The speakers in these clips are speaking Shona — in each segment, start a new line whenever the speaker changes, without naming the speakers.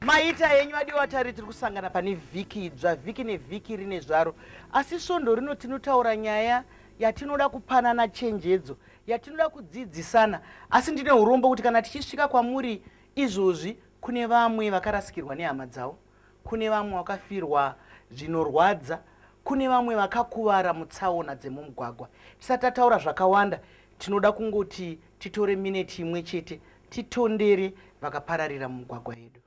Maita henyu vadiwa tari tiri kusangana pane vhiki idzva, vhiki nevhiki rine zvaro. Asi svondo rino tinotaura nyaya yatinoda kupanana chenjedzo, yatinoda kudzidzisana. Asi ndine urombo kuti kana tichisvika kwamuri izvozvi kune vamwe vakarasikirwa nehama dzavo, kune vamwe vakafirwa zvinorwadza, kune vamwe vakakuvara mutsaona dzemumugwagwa. Tisati tataura zvakawanda, tinoda kungoti titore mineti imwe chete titondere vakapararira mumugwagwa yedu.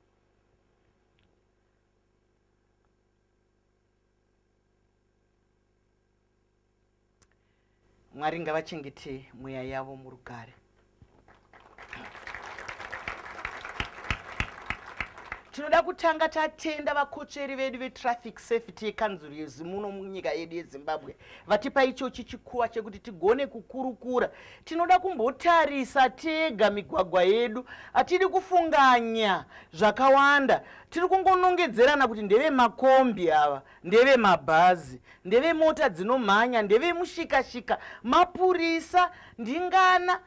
Mwari ngavachengete mweya yavo murugare. Tinoda kutanga tatenda vakotsveri vedu vetraffic safety yekanzuru yezimuno munyika yedu yeZimbabwe vatipa ichochi chikuva chekuti tigone kukurukura. Tinoda kumbotarisa tega migwagwa yedu, hatidi kufunganya zvakawanda. Tiri kungonongedzerana kuti ndevemakombi ava, ndevemabhazi, ndevemota dzinomhanya, ndevemushikashika, mapurisa, ndingana.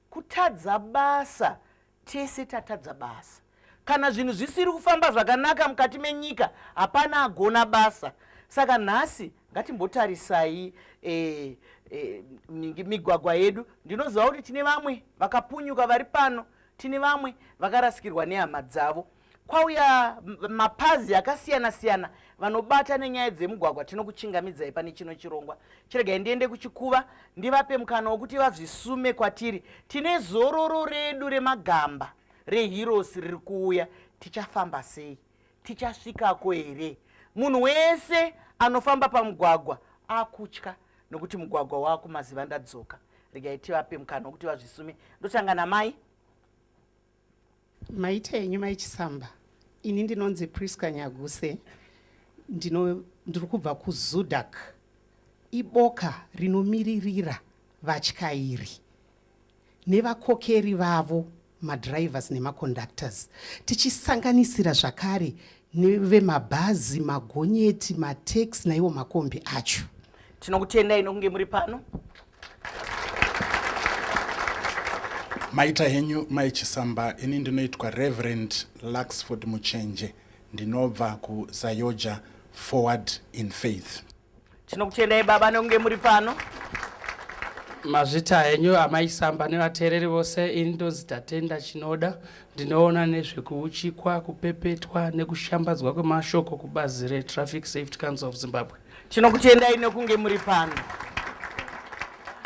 Kutadza basa, tese tatadza basa. Kana zvinhu zvisiri kufamba zvakanaka mukati menyika, hapana agona basa. Saka nhasi ngatimbotarisai e, e, migwagwa yedu. Ndinoziva kuti tine vamwe vakapunyuka vari pano, tine vamwe vakarasikirwa nehama dzavo. Kwauya mapazi akasiyana siyana vanobata nenyaya dzemugwagwa. Tinokuchingamidzai pane chino chirongwa. Chiregai ndiende kuchikuva ndivape mukana wokuti vazvisume kwatiri. Tine zororo redu remagamba reHeroes riri kuuya. Tichafamba sei? Tichasvikako here? Munhu wese anofamba pamugwagwa akutya nokuti mugwagwa wakumaziva ndadzoka. Regai tivape mukana wokuti vazvisume. Ndotanga namai.
Maita henyu mai Chisamba. Ini ndinonzi Prisca Nyaguse. Ndino ndiri kubva kuZudac. Iboka rinomiririra vatyairi nevakokeri vavo madrivers nemaconductors tichisanganisira zvakare nevemabhazi, magonyeti, mataxi naiwo makombi acho.
Tinokutendai nokunge muri pano.
Maita henyu mai Chisamba, ini ndinoitwa Reverend Luxford Muchenje, ndinobva kuZayoja Forward in Faith.
Tinokutendai baba nokunge muri pano.
Mazvita henyu amai Chisamba nevateereri vose, ini ndonzi Tatenda Chinoda, ndinoona nezvekuuchikwa, kupepetwa nekushambadzwa kwemashoko kubazi reTraffic Safety Council of Zimbabwe.
Tinokutendai nokunge muri pano.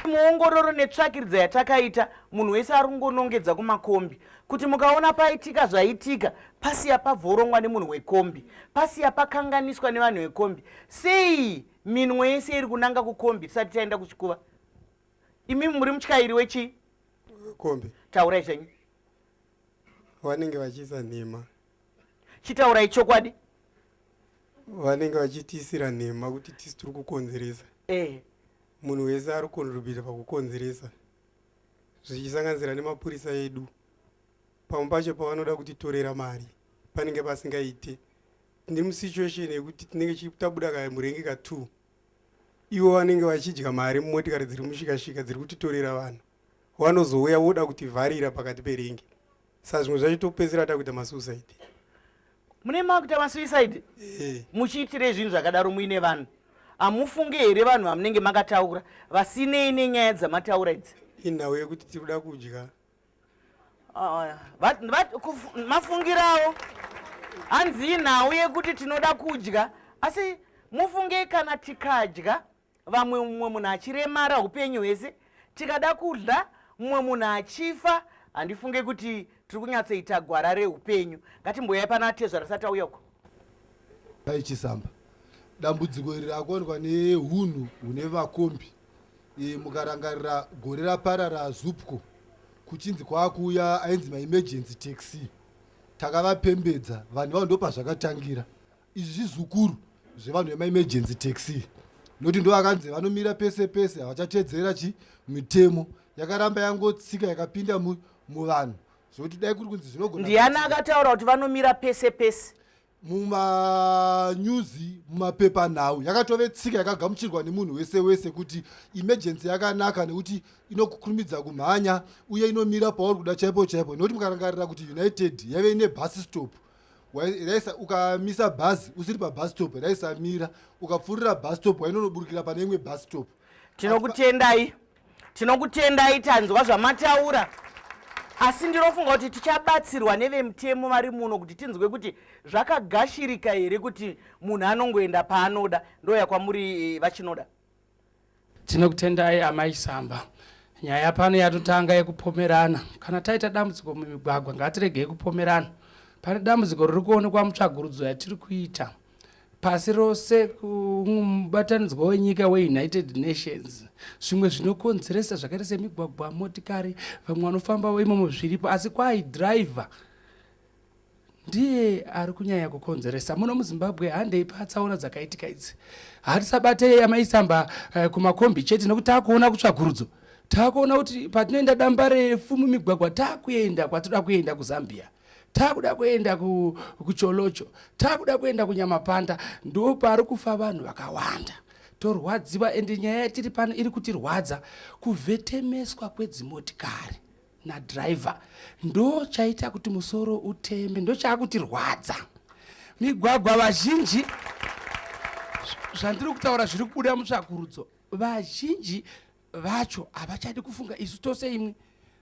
Muongororo netsvakiridzo yatakaita, munhu wese ari kungonongedza kumakombi kuti mukaona paitika zvaitika, pasiya pavhorongwa nemunhu wekombi, pasiya pakanganiswa nevanhu vekombi. Sei minwe yese iri kunanga kukombi tisati taenda kuchikuva? Imimi muri mutyairi wechii?
Kombi.
Taurai zvenyu.
Vanenge vachiisa nhema.
Chitaurai chokwadi.
Vanenge vachitiisira nhema kuti tisu tiri kukonzeresa.
Eh.
Munhu wese ari kukontribhuta pakukonzeresa zvichisanganisira nemapurisa edu. Pamwe pacho pavanoda kutitorera mari panenge pasingaite. Tine musituation yekuti tinenge tabuda kamurenge ka 2 ivo vanenge vachidya mari mumotikari dziri mushikashika dziri kutitorera vanhu vanozouya voda kutivharira pakati perengi saka zvimwe zvacho topedzisira takuita masuicide.
Mune makuita masuicide
eh.
Muchiitirei zvinhu zvakadaro muine vanhu? Hamufunge here vanhu vamunenge makataura vasinei nenyaya dzamataura idzi?
Inhau yekuti tiri kuda kudya.
Ah, mafungirawo hanzi inhau yekuti tinoda kudya, asi mufunge kana tikadya vamwe mumwe munhu achiremara upenyu hwese, tikada kudla mumwe munhu achifa, handifunge kuti tiri kunyatsoita gwara reupenyu. Ngatimboyai pana atezvara tisati tauya uko.
Mai Chisamba, dambudziko iri rakuwanikwa nehunhu hune vakombi. E, mukarangarira gore raparara Zupco kuchinzi kwakuuya ainzi maemergency taxi, takavapembedza vanhu vavo, ndopazvakatangira. Izvi zvizukuru zvevanhu vemaemergency taxi nokuti ndo vakanzi vanomira pese pese, havachatedzera chi mitemo yakaramba yangotsika yakapinda muvanhu zvokuti dai kuri kunzi zvinogona.
Ndiani akataura kuti vanomira pese pese?
Mumanyuzi, mumapepanhau, yakatove tsika yakagamuchirwa nemunhu wese wese kuti emergency yakanaka nekuti inokukurumidza kumhanya uye inomira pauri kuda chaipo chaipo. Nekuti mukarangarira kuti United yaive ine bus stop. Raisa ukamisa bhazi usiri pabus stop raisamira, ukapfuurira bus stop wainonoburukira pane imwe bus stop.
Tinokutendai, tinokutendai, tanzwa zvamataura, asi ndinofunga kuti tichabatsirwa nevemutemo vari muno kuti tinzwe kuti zvakagashirika here kuti munhu anongoenda paanoda. Ndoya kwamuri vachinoda.
Tinokutendai amai Samba. Nyaya pano yatotanga yekupomerana. Kana taita dambudziko mumigwagwa ngatiregei kupomerana. Pane dambudziko riri kuonekwa mutsvagurudzo yatiri kuita pasi rose kumubatanidzwa wenyika weUnited Nations. Zvimwe zvinokonzeresa zvakaita semigwagwa, motikari, vamwe vanofamba imomo zviripo, asi kwai dhiraivha ndiye ari kunyanya kukonzeresa muno muZimbabwe. Handei patsaona dzakaitika idzi, hatisabatei amaisamba kumakombi chete, nekuti taakuona kutsvagurudzo, taakuona kuti patinoenda damba refu mumigwagwa, taakuenda kwatoda kuenda kuZambia, taakuda kuenda kuCholocho, taakuda kuenda kuNyamapanda, ndo pari kufa vanhu vakawanda. Torwadziwa, ende nyaya yatiri pano iri kutirwadza, kuvhetemeswa kwedzimotikari nadhiraivha ndo chaita kuti musoro uteme, ndo chaakutirwadza migwagwa. Vazhinji, zvandiri kutaura zviri kubuda mutsvakurudzo, vazhinji vacho havachadi kufunga. Isu tose imwe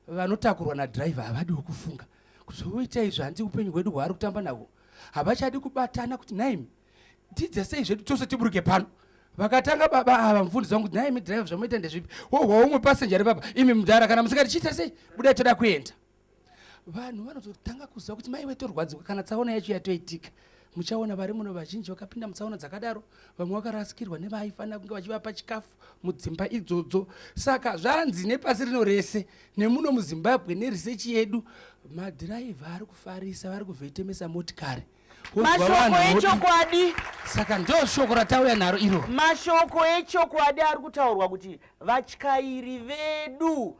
vanotakurwa nadhiraivha havadiwo kufunga kuzoita izvo, hanzi upenyu hwedu hwaari kutamba nahwo. Havachadi kubatana kuti naimi tidze sei zvedu tose tiburuke pano. Vakatanga baba ava, mufundisi wangu, kuti naimi dhiraivha zvamuita ndezvipi? Wohwa umwe passenger papa, imi mudhara, kana musingati chiita sei, budai, toda kuenda. Vanhu vanozotanga kuziva kuti maiwe torwadziwa kana tsaona yacho yatoitika. Muchaona vari muno vazhinji vakapinda mutsaona dzakadaro, vamwe vakarasikirwa nevaifanira kunge vachivapa chikafu mudzimba idzodzo. Saka zvanzi nepasi rino rese nemuno muZimbabwe neresearch yedu, madhiraivha ari kufarisa, vari kuvhetemesa motikari.
Mashoko echokwadi.
Saka ndo shoko ratauya naro iro.
Mashoko echokwadi ari kutaurwa kuti vatyairi vedu,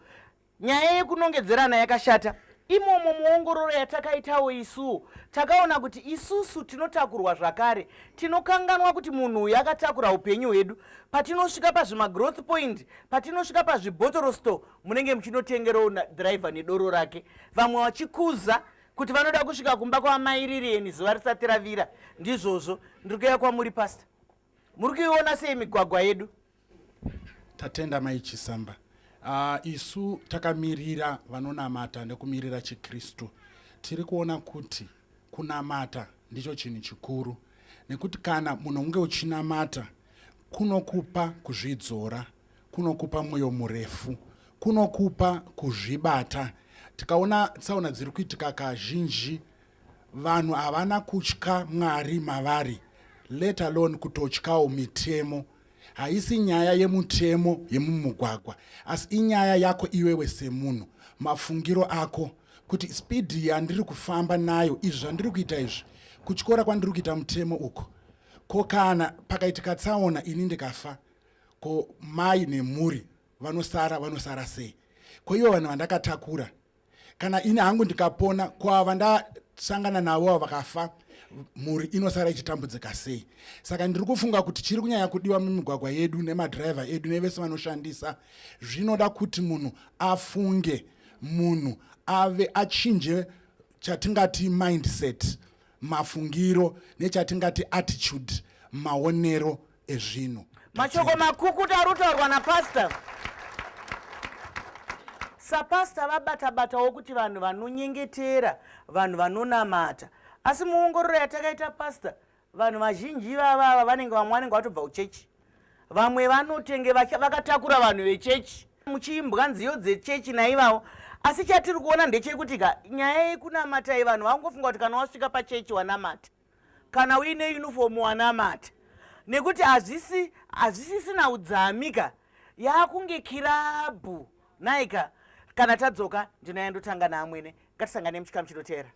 nyaya yekunongedzerana yakashata. Imomo muongororo yatakaitawo isuwo takaona kuti isusu tinotakurwa zvakare tinokanganwa kuti munhu uyu akatakura upenyu hwedu. Patinosvika pazvimagrowth point, patinosvika pazvibhotoro store, munenge muchinotengerawo dhiraivha nedoro rake, vamwe vachikuza kuti vanoda kusvika kumba kwamairireni zuva risati ravira. Ndizvozvo ndiri kuuya kwamuri, pastor, muri kuiona sei migwagwa yedu?
Tatenda mai Chisamba. Isu takamirira vanonamata nekumirira chiKristu, tiri kuona kuti kunamata ndicho chinhu chikuru, nekuti kana munhu unge uchinamata kunokupa kuzvidzora, kunokupa mwoyo murefu, kunokupa kuzvibata. Tikaona tsaona dziri kuitika kazhinji, vanhu havana kutya Mwari mavari, let alone kutotyawo mitemo. Haisi nyaya yemutemo yemumugwagwa, asi inyaya yako iwewe semunhu, mafungiro ako kuti spidi yandiri kufamba nayo, izvi zvandiri kuita izvi, kutyora kwandiri kuita mutemo uko, ko kana pakaitika tsaona ini ndikafa, ko mai nemhuri vanosara vanosara sei? Ko ivo vanhu vandakatakura, kana ini hangu ndikapona, ko ava ndasangana navo ava vakafa, mhuri inosara ichitambudzika sei? Saka ndiri kufunga kuti chiri kunyanya kudiwa mumigwagwa yedu nemadhiraivha edu nevese vanoshandisa, zvinoda kuti munhu afunge, munhu ave achinje chatingati mindset, mafungiro, nechatingati attitude, maonero ezvinhu.
Mashoko makukuta ari kutaurwa napastor. Sapastor vabata-batawo kuti vanhu vanonyengetera, vanhu vanonamata, asi muongororo yatakaita, pastor, vanhu vazhinji ivavava vanenge, vamwe vanenge vatobva kuchechi, vamwe vanotenge vakatakura vanhu vechechi, muchiimbwa nziyo dzechechi naivavo. Asi chatiri kuona ndechekuti ka nyaya yekunamatai, vanhu vangofunga kuti kana wasvika pachechi wanamata, kana uine uniform wanamata, nekuti hazvisi hazvisisina udzami ka, yakunge kirabhu naika. Kana tadzoka ndinoya ndotanga naamwene. Ngatisangane muchikamu chinoteera.